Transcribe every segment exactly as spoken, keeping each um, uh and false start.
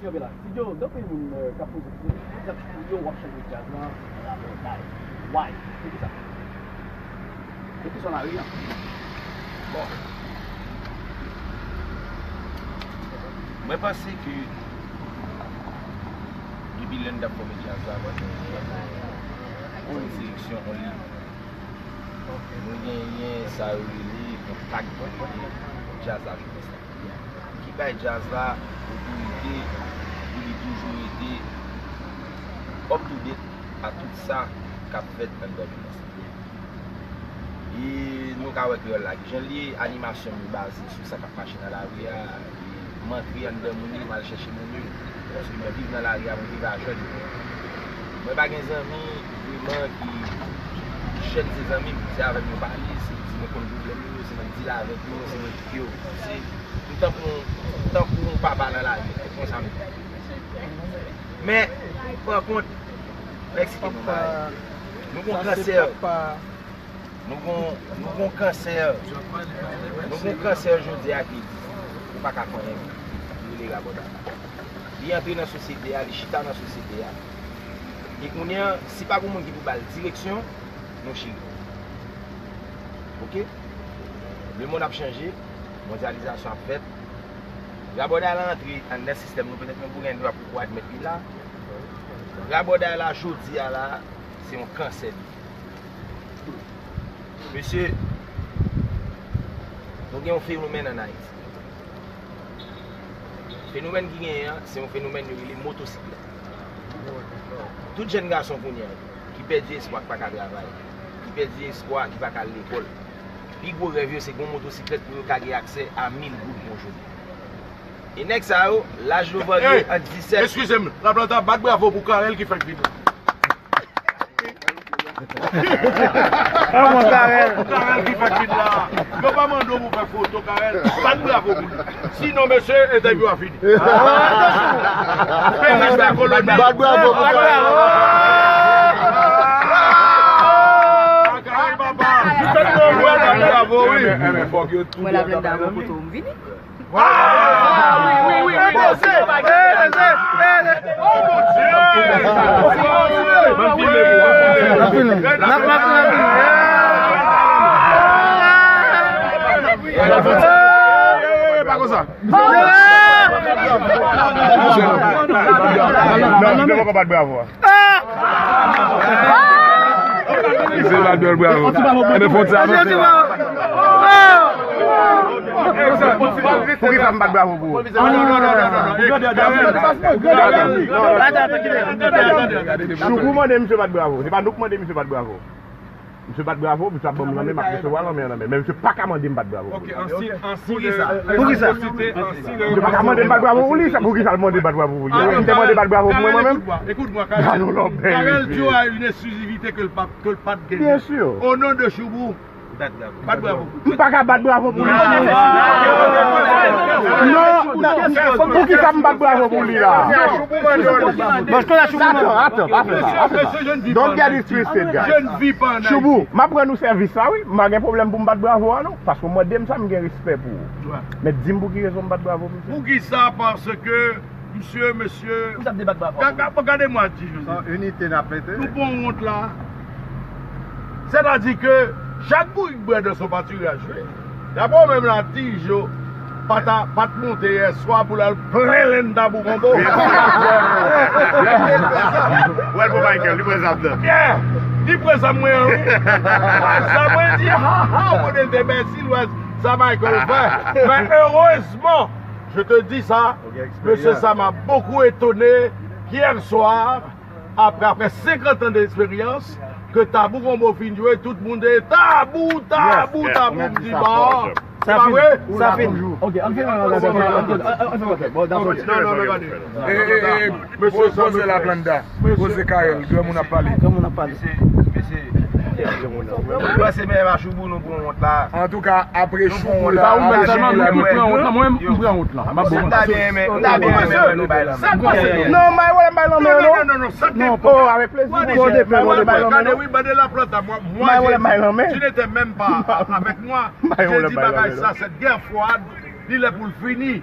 Kanpe la. Sidyo, gen anpil moun, euh, k ap poze kesyon. Egzanp, Sidyo, w ap chanje djaz lan nan Labòday. Why? Poukisa? Poukisa w lari a? Bon. Mwen panse ke depi lè n t ap fòme djaz la, mwen te yon direksyon, yon liy. Nou genyen sa yo rele kontak ki rele djaz la jounen sa. Ki bay djaz la otorite pou li toujou rete up to date a tout sa k ap fèt anndan jounen sa. E nou ka wè kreyòl la, ki jan l ye, animasyon m yo baze sou sa k ap mache nan lari a, e m antre anndan moun yo, m al chèche moun yo. Paske mwen viv nan lari a, mwen viv a jèn. Mwen pa gen zanmi vreman ki jèn se zanmi m, se avè m yo pale, se di mwen konn pwoblèm yo, se mwen di l avèk yo, se mwen di yo. Se m tankou, tankou yon papa nan lari, se konsa m ye. Men, pa kont, m eksplike nou bagay. Nou gon kansè. Nou gon, nou gon kansè. Nou gon kansè jodi a ki ou pa ka konyen li rele Rabòday. Li antre nan sosyete a, li chita nan sosyete a. E kounye a, si pa gon moun ki pou ba l direksyon, nou chire. Oke? Lemonn ap chanje, mondyalizasyon ap fèt. Rabòday la antre anndan sistèm nou, petèt menm pou gen dwa pou admèt li la. Rabòday la, jodi a la, se yon kansè li. Mesye, nou gen yon fenomèn ann Ayiti. Fenomèn ki genyen an, se yon fenomèn yo rele motosiklèt. Tout jèn gason kounye a, ki pèdi espwa, ki pa ka travay, ki pèdi espwa, ki pa ka al lekòl, pi gwo rèv yo se gon motosiklèt pou yo ka gen aksè a mil goud yon jounen. E nèg sa yo, laj yo varye ant disèt. Eskize m, Laplanta, bat bravo pou Carel ki fèk vin la. Pou Carel. Pou Carel ki fèk vin la. Yo pa mande w pou fè foto, Carel. Bat bravo pou li. Sinon, mesye, entèvyou a fini. Peris la koloni. Bat bravo pou Carel. Carel, papa. Bat bravo, wi. Mwen Laplanta, mwen kote w m vini. Ah, wi, wi, wi, wi. Oh, mon Dieu. Eh, pa konsa. Non, non, non, non, bat bravo. Se la dòl bravo. Enben, fò ti avanse la. Poukisa m bat bravo pou ou? Choubou mande misye bat bravo. Se pa nou k mande misye bat bravo. Misye bat bravo, misye ap ban m lanmen, m ap resevwa lanmen an nan men. Men misye pa ka mande m bat bravo pou li. Poukisa? Poukisa? Misye pa ka mande m bat bravo pou li, sa poukisa l mande bat bravo pou li? Misye te mande bat bravo pou mwen, mwen menm? Écoute-moi, Carel. Carel, tu as une exclusivité que le pape, que le pape gagne. Bien sûr. Au nom de Choubou, bat bravo. M pa ka bat bravo pou li. Non, poukisa m bat bravo pou li la? Atan, atan, pa fè sa, pa fè sa. Don't get it twisted, guys. Choubou, m ap rann ou sèvis la, wi. M pa gen pwoblèm pou m bat bravo a, non. Paske w mande m sa, m gen respè pou ou. Men di m pou ki rezon m bat bravo pou misye. Poukisa? Paske Misye, mesye. Ou t ap debat bravo. Gade mwa di, Joseph. San inite n ap mete. Nou pran wont la. Sètadi ke chak bourik brèd nan se yon patiraj, wi. Daprè w menm la, Tijo pa t monte yè swa pou l al plen lenn Tabou Konbo. Ou al pou Michael, li pran zam nan. Yeah! Li pran zam mwen an, wi. Zam mwen di, ha, ha, ou konnen l te bèsi, l wè sa Michael fè. Men erezman, je te dis sa, Mesye, sa m'a beaucoup étonné hier soir, après, après cinquante ans d'expérience, ke Tabou Konbo fin jwe, tout moun te tabou, tabou, tabou, m di, bon, se pa vre? Sa fini. Ok, ann fini. Bon, dakò. Non, non, non, gade. Mesye, poze Laplanta. Poze Carel, granmoun ap pale. Granmoun ap pale. Mesye, mesye. Ou panse menm a Choubou nou pran wont la? Antouka, apre Choubou la, apre Choubou la, mwen menm, mwen menm, m pran wont la. M ap ba w wont la. M ta byen renmen, m ta byen renmen wè nou bay lanmen. Non, m bay wè, m bay lanmen, non. Non, non, non, non, sa k te fè. Oh, avèk plezi, mon chè. M bay wè, m bay lanmen, non. Gade, wi, bande Laplanta, moi, moi, j'ai dit, tu n'étais même pas avec moi. J'ai dit, bagay sa, cette guerre froide, li lè pou l fini.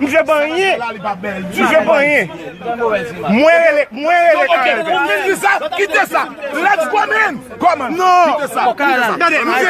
Misye pa anyen. Misye pa anyen. Mwen rele, mwen rele Arlene. Kite sa, kite sa. Let's go, man. Kòman? Non. Kite sa, kite sa. Tande, misye,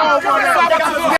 Sa w ap di?